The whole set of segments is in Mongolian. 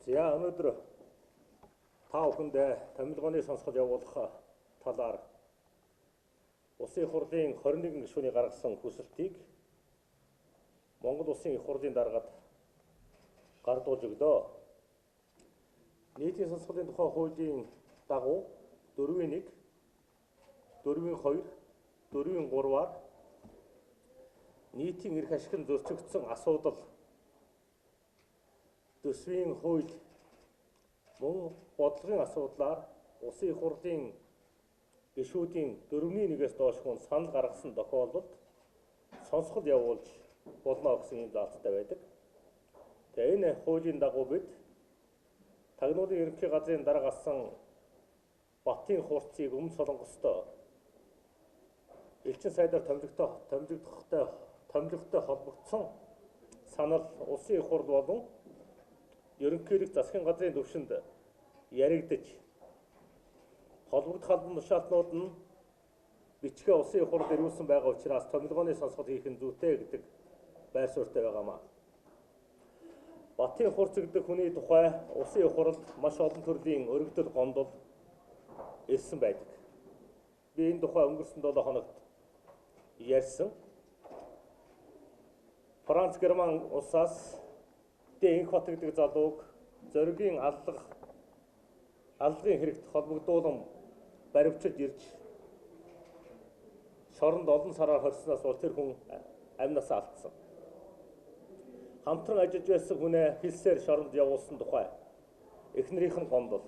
За өнөөдөр та бүхэндээ томилгооны сонсгол явуулах талаар Улсын их хурлын 21 гишүүний гаргасан хүсэлтийг Монгол Улсын их хурлын даргад гардуулж өглөө. Нийтийн сонсголын тухай хуулийн дагуу 4-1, 4-2, 4-3-аар нийтийн эрх ашиг нь зөрчигдсөн асуудал төсвийн хууль мөн бодлогын асуудлаар Улсын их хурлын гишүүдийн 4-1-ээс доош хүн санал гаргасан тохиолдолд сонсгол явуулж болно гэсэн ийм заалттай байдаг. Тэгээ энэ хуулийн дагуу бид тагнуулын ерөнхий газрын дарга асан Батын хурцыг Өмнөд Солонгостой элчин сайдаар томилогдохтой холбогдсон санал Улсын их хурл болон ерөнхийлөгч засгийн газрын түвшинд яригдаж холбогдох албан тушаалтнууд нь бичгээ Улсын их хурлд ирүүлсэн байгаа учраас томилгооны сонсгол хийх нь зүйтэй гэдэг байр суурьтай байгаамаа. Батын хурц гэдэг хүний тухай Улсын их хурлд маш олон төрлийн өргөдөл гомдол ирсэн байдаг. Би энэ тухай өнгөрсөн 7 хоногт ярьсан. Франц, Герман улсаас Энхбат гэдэг залууг зоригийн аллагын хэрэгт холбогдуулан баривчилж ирж шоронд олон сараар хорьсноос бол тэр хүн амнасаа алдсан. Хамтран ажиллаж байсан хүнээ хэлсээр шоронд явуулсан тухай эхнэрийнх нь гомдол.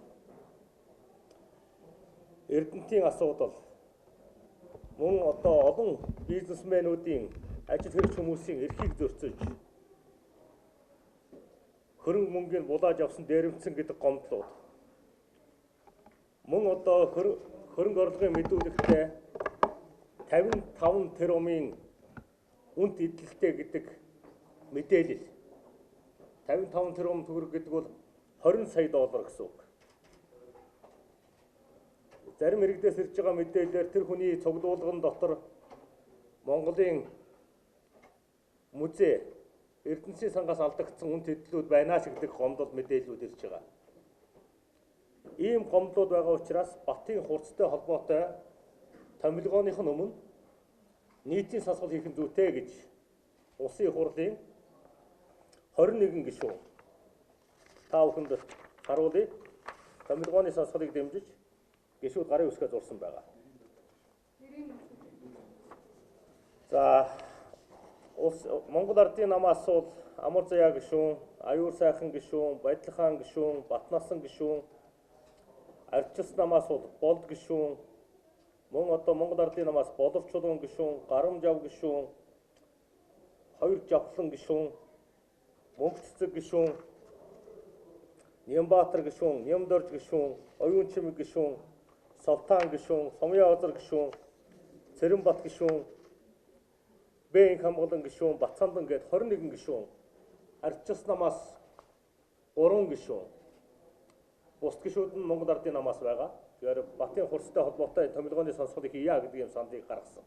Эрдэнтийн асуудал мөн одоо олон бизнесмэнүүдийн ажил хэрэгч хүмүүсийн эрхийг зөрчилж хөрөнгө мөнгийг булааж авсан дээрэмдсэн гэдэг гомдлууд. Мөн одоо хөрөнгө орлогын мэдүүлэгтээ 55 тэрбумын үнэт эдлэлтэй гэдэг мэдээлэл. 55 тэрбум төгрөг гэдэг бол 20 сая доллар гэсэн үг. Зарим иргэдээс ирж байгаа мэдээлэлээр тэр хүний цуглуулган дотор Монголын музей Эрдэнэсийн сангаас алдагдсан үнэт эдлүүд байна ч гэдэг гомдол мэдээллүүд ирж байгаа. Ийм гомдлууд байгаа учраас Батын хурцтай холбоотой томилгооных нь өмнө нийтийн сонсгол хийх нь зүйтэй гэж Улсын их хурлын 21 гишүүн та бүхэнд харуулъя. Томилгооны сонсголыг дэмжиж гишүүд гарын үсгээ зурсан байгаа. За Монгол Ардын намаас бол Амар Заяа гишүүн, Аюур Сайхан гишүүн, Бадил хаан гишүүн, Батнасан гишүүн, Арчилсан намаас бол Болд гишүүн, мөн одоо Монгол Ардын намаас Боловчулуун гишүүн, Гарамжав гишүүн, Хоёр Жавхлан гишүүн, Мөнх Цэцэг гишүүн, Нямбаатар гишүүн, Нямдорж гишүүн, Оюун Чимэг гишүүн, Султан гишүүн, Сумья Озар гишүүн, Цэрэнбат гишүүн, Б. Хамгалан гишүүн, Батсандан гээд 21 гишүүн, Арчилсан намаас 3 гишүүн. Бусд гишүүд нь Монгол Ардын намаас байгаа. Тэгэхээр Батын хурцтай холбоотой томилгооны сонсголыг хийя гэдэг юм саналыг гаргасан.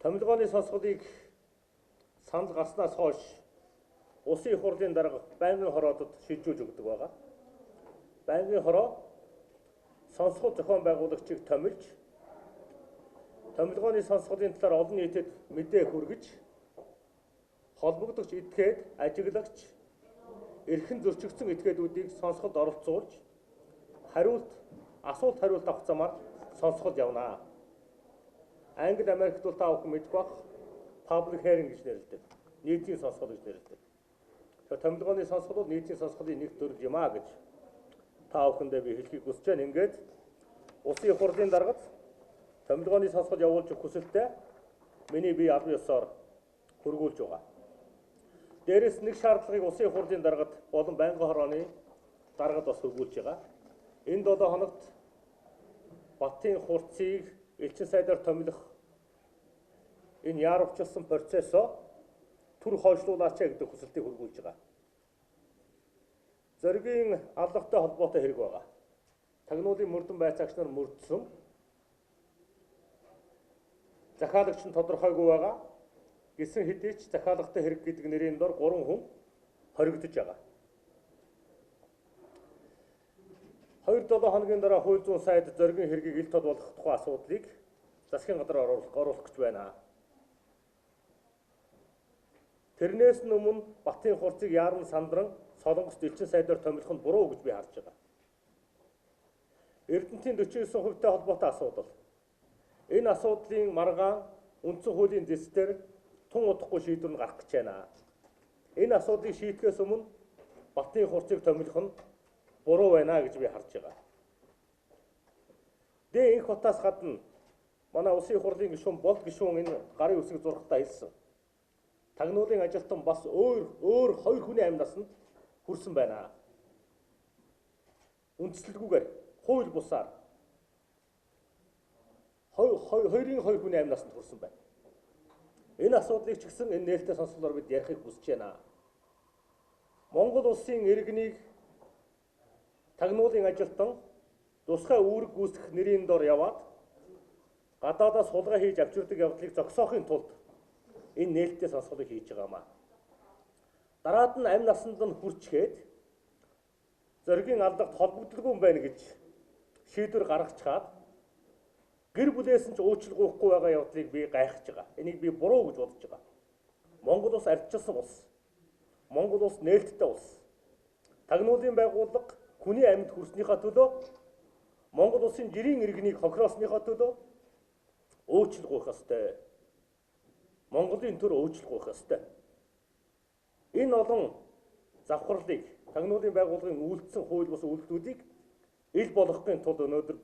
Томилгооны сонсголыг санал гарснаас хойш Улсын их хурлын дарга байнгын хороодод шилжүүлж өгдөг байгаа. Байнгын хороо сонсгол зохион байгуулагчийг томилж томилгооны сонсголын талаар олон нийтэд мэдээ хүргэж холбогдогч этгээд, ажиглагч, эрхэн зөрчигдсөн этгээдүүдийг сонсголд оролцуулж асуулт хариулт авах замаар сонсгол явна. Англи, Америкт бол та бүхэн мэдэх бах public hearing гэж нэрлэдэг. Нийтийн сонсгол гэж нэрлэдэг. Тэгэхээр томилгооны сонсгол бол нийтийн сонсголын нэг төрөл юм а гэж та бүхэндээ би хэлхийг хүсэж байна. Ингээд Улсын их хурлын даргад томилгооны сонсгол явуулж өгөх хүсэлтэд миний бие албан ёсоор хөргүүлж байгаа. Дээрээс нэг шаардлагыг Улсын их хурлын даргад болон байнгын хорооны даргад бас хөргүүлж байгаа. Энэ 7 хоногт Батын хурцыг элчин сайдаар томилох энэ яарвчилсан процессоо түр хойшлуулаач гэдэг хүсэлтийг хөргүүлж байгаа. Зоригийн аллагтай холбоотой хэрэг байгаа. Тагнуулын мөрдөн байцаагч нар мөрдсөн. Захиалагч нь тодорхойгүй байгаа. Гэсэн хэдий ч захиалагтай хэрэг гэдэг нэрийн дор 3 хүн хоригдож байгаа. 2-7 хоногийн дараа хууль зүйн сайд зоригийн хэргийг ил тод болгох тухай асуудлыг засгийн газар оруулах гэж байна. Тэрнээс өмнө Батын хурцыг яаран сандран Солонгост элчин сайдаар томилох нь буруу гэж би харж байгаа. Эрдэнтийн 49%-тай холбоотой асуудал. Энэ асуудлын маргаан үндсэн хуулийн зэсдэр тун удахгүй шийдвэр нь гарах гэж байна. Энэ асуудлыг шийдэхээс өмнө Батын хурцыг томилох нь буруу байна гэж би харж байгаа. Дэ инх хотоос гадна манай улсын хурлын гишүүн Болд гишүүн энэ гарын үсэг зурхтаа хэлсэн. Тагнуулын ажилтан бас өөр хоёр хүний амь насанд хүрсэн байна. Үндслэлгүйгээр хууль бусаар хоёрын хоёр хүний амь насанд хүрсэн байна. Энэ асуудлыг ч гэсэн энэ нээлттэй сонсголоор бид ярихыг хүсэж байна. Монгол улсын иргэнийг тагнуулын ажилтан тусгай үүрэг гүйцэтгэх нэрийн дор яваад гадаадаас хулгай хийж авчирдаг явдлыг зогсоохын тулд энэ нээлттэй сонсголыг хийж байгаамаа. Дараад нь амь насанд нь хүрчгээд зоригийн алдагт холбогдолгүй юм байна гэж шийдвэр гаргачаад гэр бүлээс нь ч уучлалгүйхгүй байгаа явдлыг би гайхаж байгаа. Энийг би буруу гэж бодож байгаа. Монгол улс ардчилсан улс. Монгол улс нээлттэй улс. Тагнуулын байгууллага хүний амьд хүрснийхаа төлөө Монгол улсын жирийн иргэнийг хохироосныхоо төлөө уучлалгүйх ёстой. Монголын төр уучлалгүйх ёстой. Энэ олон завхарлыг тагнуулын байгууллагын үйлдсэн хууль бус үйлдэлүүдийг ил болгохын тулд өнөөдөр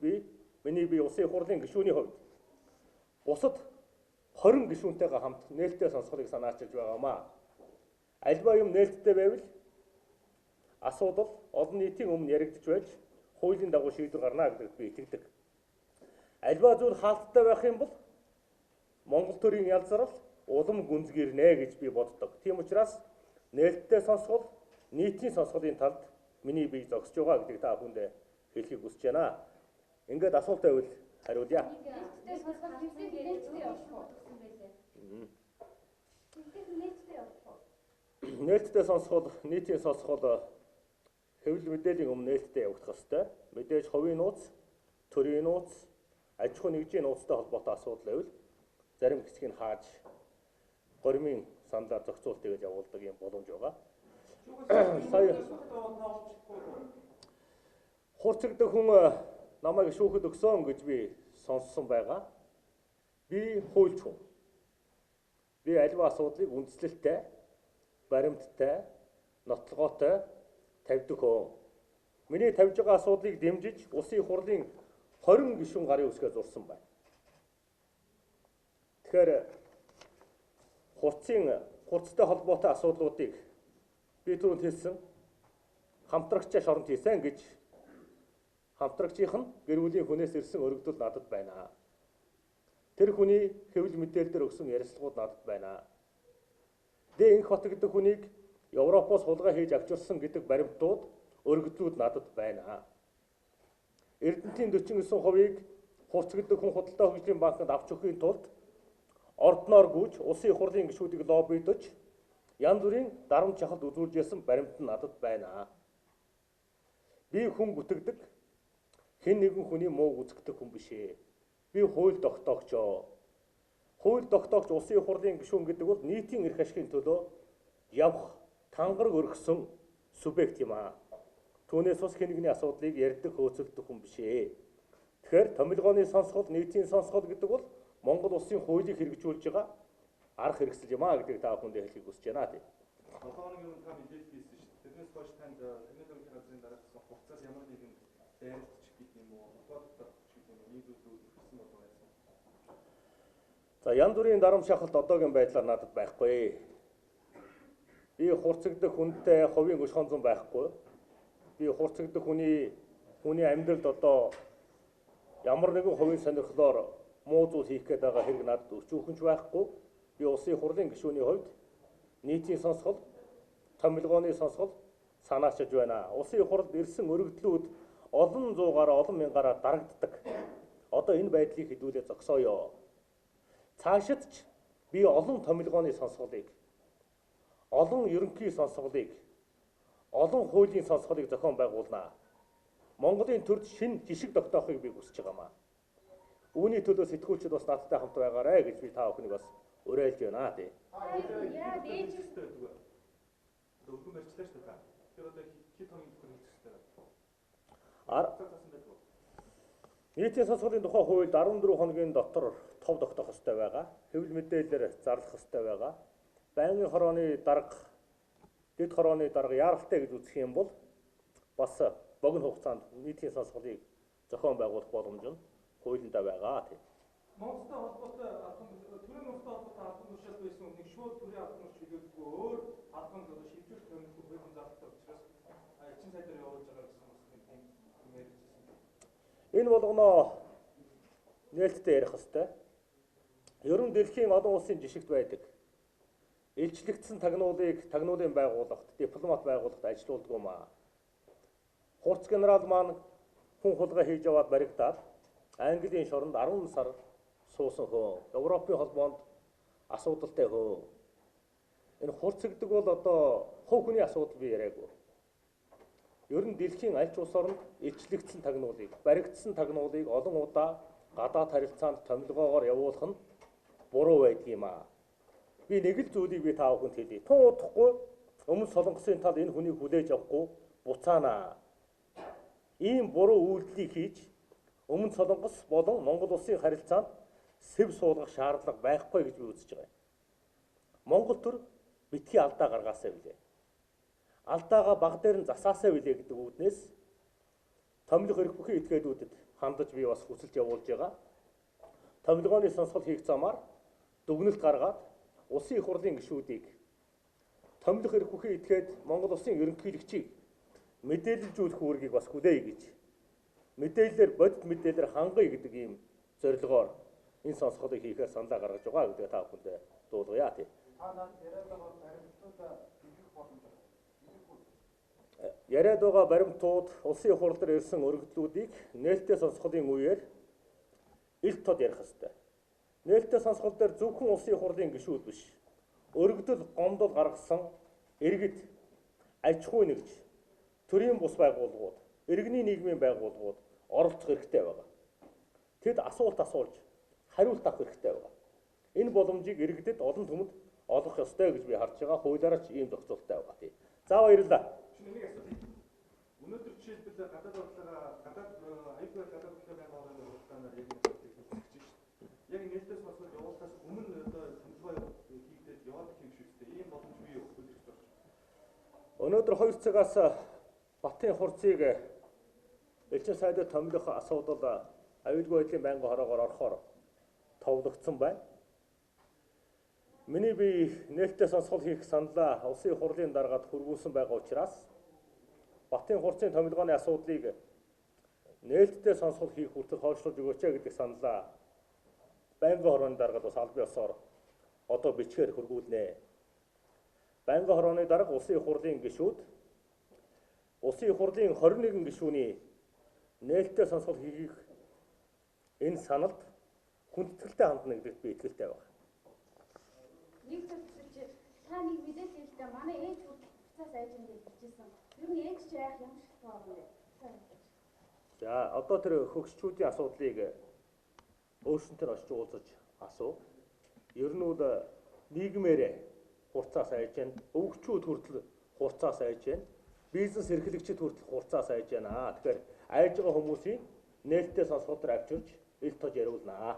миний би улсын хурлын гишүүний хувьд бусад 20 гишүүнтэйгээ хамт нээлттэй сонсголыг санаачилж байгаамаа. Альва юм нээлттэй байвал асуудал олон нийтийн өмнө яригдж байж хуулийн дагуу шийдвэр гарна гэдэгт би итгэдэг. Альва зүйл хаалттай байх юм бол Монгол төрийн ялзрал улам гүнзгийрнэ гэж би боддог. Тийм учраас нээлттэй сонсгол, нийтийн сонсголын талд миний бие зогсож байгаа гэдгийг та бүхэндээ хэлэхийг хүсэж байна. Ингээд асуулт байвал хариулъя. Нээлттэй сонсгол хэвсээ нээлттэй явах уу гэсэн байлээ. Нээлттэй явах уу? Нээлттэй сонсгол, нийтийн сонсгол хэвлэл мэдээллийн өмнө нээлттэй явагдах ёстой. Мэдээж хувийн нууц, төрийн нууц, аж ахуй нэгжийн нууцтай холбоотой асуудал байвал зарим хэсгийг хааж горимын саналаар зохицуулт хийж явуулдаг юм боломж байгаа. Сая хурцэгдэх хүн намайг шүүхэд өгсөн гэж би сонссон байгаа. Би хуульч хүн. Би аливаа асуудлыг үндслэлтэй, баримттай, нотлогоотой тавьдаг хүн. Миний тавьж байгаа асуудлыг дэмжиж улсын хурлын 20 гишүүн гарын үсгээ зурсан байна. Тэгэхээр хурцтай холбоотой асуудлуудыг би түрүүнд хэлсэн хамтрагчаа шоронд хийсэн гэж хамтрагчийнх нь гэр бүлийн хүнээс ирсэн өргөдөл надад байна. Тэр хүний хэвлэл мэдээлэл дээр өгсөн ярилцлагууд надад байна. Дэ инх хот гэдэг хүнийг Европоос хулгай хийж авчирсан гэдэг баримтууд өргөдлүүд надад байна. Эрдэнтийн 49%-ийг хурц гэдэг хүн худалдаа хөгжлийн банкнд авч өгөхийн тулд ордноор гүйж улсын их хурлын гишүүдийг лоббидож янз бүрийн дарамт шахалт үзүүлж ясан баримт нь надад байна. Би хүн гүтгдэг хэн нэгэн хүний муу үзэгдэх хүн биш ээ. Би хууль тогтоогчоо. Хууль тогтоогч улсын их хурлын гишүүн гэдэг бол нийтийн эрх ашигын төлөө явах тангараг өргөсөн субъект юм аа. Түүнээс бас хэн нэгний асуудлыг ярьдаг, хөөцөлдөх хүн биш ээ. Тэгэхээр томилгооны сонсгол, нийтийн сонсгол гэдэг бол Монгол улсын хуулийг хэрэгжүүлж байгаа арга хэрэгсэл юм аа гэдгийг та бүхэндээ хэлэхийг хүсэж байна тийм. 7 хоногийн өмнө та мэдээлэл хийсэн шүү дээ. Тэрнээс хойш танд томилгооны газрын дараагсан хугацаас ямар нэгэн дайралт гэдэг юм уу, холбоо татах гэдэг юм уу, ийм зүйлүүд ирсэн болов байсан. За янз бүрийн дарам шахалт одоогийн байдлаар надад байхгүй. Би хурцэгдэх хүнтэй хувийн өш хонзон байхгүй. Би хурцэгдэх хүний амьдралд одоо ямар нэгэн хувийн сонирхлоор муу зүйл хийх гээд байгаа хэрэг надад өчүүхэн ч байхгүй. Би улсын хурлын гишүүний хувьд нийтийн сонсгол, томилгооны сонсгол санаачилж байна. Улсын их хурлд ирсэн өргөдлүүд олон зуугаараа, олон мянгаараа дарагддаг. Одоо энэ байдлыг хэдүүлээ зогсооё. Цаашид ч би олон томилгооны сонсголыг, олон ерөнхий сонсголыг, олон хуулийн сонсголыг зохион байгуулнаа. Монголын төрд шинэ жишг тогтоохыг би хүсэж байгаамаа. Үүний төлөө сэтгүүлчид бас надтай хамт байгаарай гэж би та бүхнийг бас уриалж байна тий. Яа дээж ёстой байдаг вэ? Одоо өргөн барьчлаа шүү дээ та. Тэгэхээр одоо хэд хоногийн дотор хийх ёстой вэ? Нийтийн сонсголын тухай хуульд 14 хоногийн дотор тов тогтоох ёстой байгаа. Хэвлэл мэдээлэлээр зарлах ёстой байгаа. Байнгын хорооны дарга, дэд хорооны дарга яаралтай гэж үзэх юм бол бас богино хугацаанд нийтийн сонсголыг зохион байгуулах боломж нь хуулиндаа байгаа тийм. Монголтой холбоотой албан төрийн нууцтай холбоотой албан тушаал байсан үнийг шууд төрийн албан тушаал чөлөөлдөггүй өөр албан одоо шилжүүлэх томилгүй хуулийн зарлалтай учраас элчин сайдаар явуулж байгаа гэсэн бас нэг тийм юм ярьжсэн. Энэ болгоноо нээлттэй ярих ёстой. Ер нь дэлхийн олон улсын жишгт байдаг. Илчлэгдсэн тагнуулыг тагнуулын байгууллагт, дипломат байгууллагт ажилуулдаг юм аа. Хурц генерал маань хүн хулгай хийж яваад баригдаад Английн шоронд 10 сар суусан хөө. Европын холбоонд асуудалтай хөө. Энэ хурц гэдэг бол одоо хувь хүний асуудал би яриаггүй. Ер нь дэлхийн аль ч улс оронд илчлэгдсэн тагнуулыг, баригдсан тагнуулыг олон удаа гадаад харилцаанд томилгоогоор явуулах нь буруу байдаг юм аа. Би нэг л зүйлийг би та бүхэнд хэлье. Тун удахгүй Өмнөд Солонгосын тал энэ хүнийг хүлээж авахгүй буцаана. Ийм буруу үйлдэлийг хийж Өмнөд Солонгос болон Монгол улсын харилцаанд сэв суулгах шаардлага байхгүй гэж би үзэж байгаа юм. Монгол төр битгий алдаа гаргаасай билээ. Алдаагаа баг дээр нь засаасай билээ гэдэг үүднээс томилох эрх бүхий этгээдүүдэд хандаж би бас хүсэлт явуулж байгаа. Томилгооны сонсгол хийх замаар дүгнэлт гаргаад улсын их хурлын гишүүдийг томилох эрх бүхий этгээд Монгол улсын ерөнхийлөгчийг мэдээлэлжүүлэх үүргийг бас хүлээе гэж мэдээлэлээр бодит мэдээлэлээр хангая гэдэг ийм зорилгоор энэ сонсголыг хийхээр саналаа гаргаж байгаа гэдгээ та бүхэндээ дуулгая тий. Та над яриад байгаа баримтуудаа илэрх боломж байна. Яриад байгаа баримтууд улсын их хурл дээр ирсэн өргөдлүүдийг нээлттэй сонсголын үеэр ил тод ярих ёстой. Нээлттэй сонсгол дээр зөвхөн улсын их хурлын гишүүд биш. Өргөдөл гомдол гаргасан иргэд, аж ахуй нэгж, төрийн бус байгууллагууд, иргэний нийгмийн байгууллагууд оролцох хэрэгтэй байгаа. Тэд асуулт асуулж хариулт авах хэрэгтэй байгаа. Энэ боломжийг иргэдэд олон түмэнд олгох ёстой гэж би харж байгаа. Хуулиараа ч ийм зохицуулттай байгаа тий. За баярлалаа. Чи нэг асуулт. Өнөөдөр жишээлбэл гадаад бодлогоо гадаад аюулгүй гадаад бодлогын байнгын хорооны хуралдаанаар яг энэ асуудлыг хилцэж шүү дээ. Яг нээлттэй сонсгол явуулахаас өмнө одоо томилгоо хийгдээд яваад гэх юм шиг үү. Ийм боломж бий юу? Өнөөдөр 2 цагаас Батын хурцыг элчин сайдад томилох асуудал аюулгүй байдлын байнгын хороогоор орохоор товлогдсон байна. Миний би нээлттэй сонсгол хийх саналаа улсын их хурлын даргаад хөрвүүлсэн байгаа учраас Батын хурцын томилгооны асуудлыг нээлттэй сонсгол хийх хүртэл хойшлуулж өгөөч гэдэг саналаа байнгын хорооны даргад бас аль биесоор одоо бичгээр хөрвүүлнэ. Байнгын хорооны дарга улсын их хурлын гишүүд улсын их хурлын 21 гишүүний нээлттэй сонсгол хийхийг энэ саналд хүндэтгэлтэй хандна гэдэгт би итгэлтэй байна. Нэг зүйлч та нэг мэдээлэл хэлдэг манай ээж хүртэл хуцаас айж юм гэж бичсэн. Ер нь ээж чи яах юм шиг байгаа юм бэ? За одоо тэр хөгшчүүдийн асуудлыг өөрсөнтэй очиж уулзаж асуу. Ер нь бол нийгмээрээ хурцаас айж байна. Өвгчүүд хүртэл хурцаас айж байна. Бизнес эрхлэгчид хүртэл хурцаас айж байна. Тэгэхээр айж байгаа хүмүүсийн нээлттэй сонсгол дээр авчирч ил тож яриулнаа.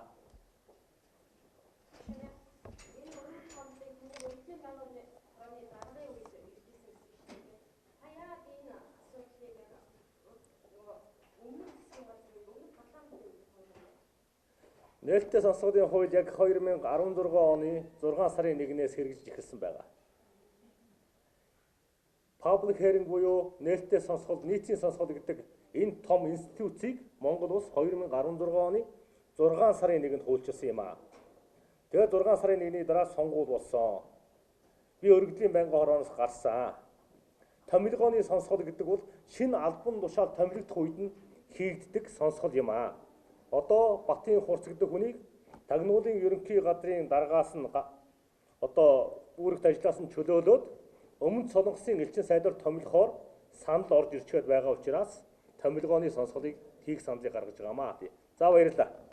Нээлттэй сонсголын хууль яг 2016 оны 6 сарын 1-ээс хэрэгжиж эхэлсэн байгаа. Public hearing буюу нээлттэй сонсгол, нийтийн сонсгол гэдэг энэ том институцийг Монгол улс 2016 оны 6 сарын 1-нд хуульчилсан юм аа. Тэгээд 6 сарын 1-ний дараа сонгуул болсон. Би өргөдлийн байнгын хорооноос гарсан. Томилгооны сонсгол гэдэг бол шинэ албан тушаал томилогдох үед нь хийгддэг сонсгол юм аа. Одоо Батын хурц гэдэг хүнийг тагнуулын ерөнхий газрын даргаас нь одоо үүрэгт ажлаас нь чөлөөлөөд Өмнөд Солонгосын элчин сайдаар томилохоор санал орж ирчгээд байгаа учраас Томилгооны сонсголыг хийх саналыг гаргаж байгаамаа. За, баярлалаа.